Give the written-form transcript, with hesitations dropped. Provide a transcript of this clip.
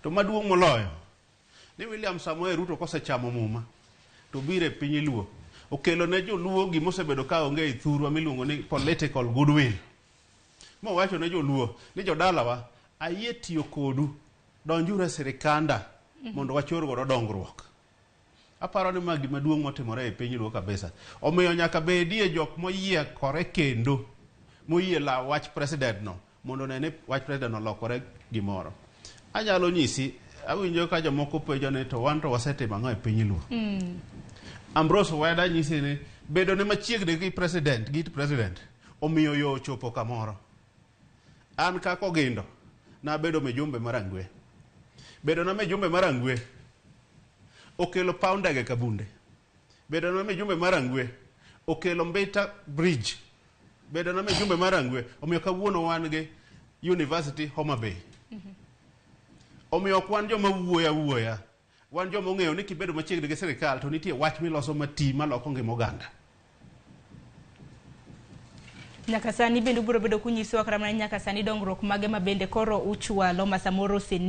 To maduong' moloyo, ni William Samoei Ruto kosechamo muma to biro e piny Luo, okelo ne joluo gima osebedo ka onge e thurwa miluongo ni political goodwill. Mowacho ne joluo ni jodalawa ayie tiyo kodu, donjuru e sirikanda mondo wachor godo dongruok. Aparo ni ma gima duong' motimore e piny Luo kabisa. Omiyo nyaka bedie jok moyie kore kendo moyie lawo wach president no mondo one ni wach president olokore gimoro. Anyalo nyisi, awinjo ka jomoko penjo ni to wan to wasetimo ang'o e piny Luo. Ambrose Weda nyisi ni bedo ne machiegni gi president, gi president omiyo yo ochopo kamoro. An kaka Ogindo, nabedo mijumbe mar Rangwe. Bedo na mijumbe mar Rangwe okelo paw ndege Kabunde. Bedo na mijumbe mar Rangwe okelo Mbita Bridge. Bedo na mijumbe mar Rangwe omiyo kawuono wan gi University Homa Bay. Omiyo ok wan joma wuoyo awuoya. Wan joma ong'eyo ni kibedo machiegni gi sirikal to nitie wach miloso mati maloko ngima oganda. Nyaka sani bende ubiro bedo kunyisowa kata mana nyaka sani dongruok mage ma bende koro uchwalo ma samoro ose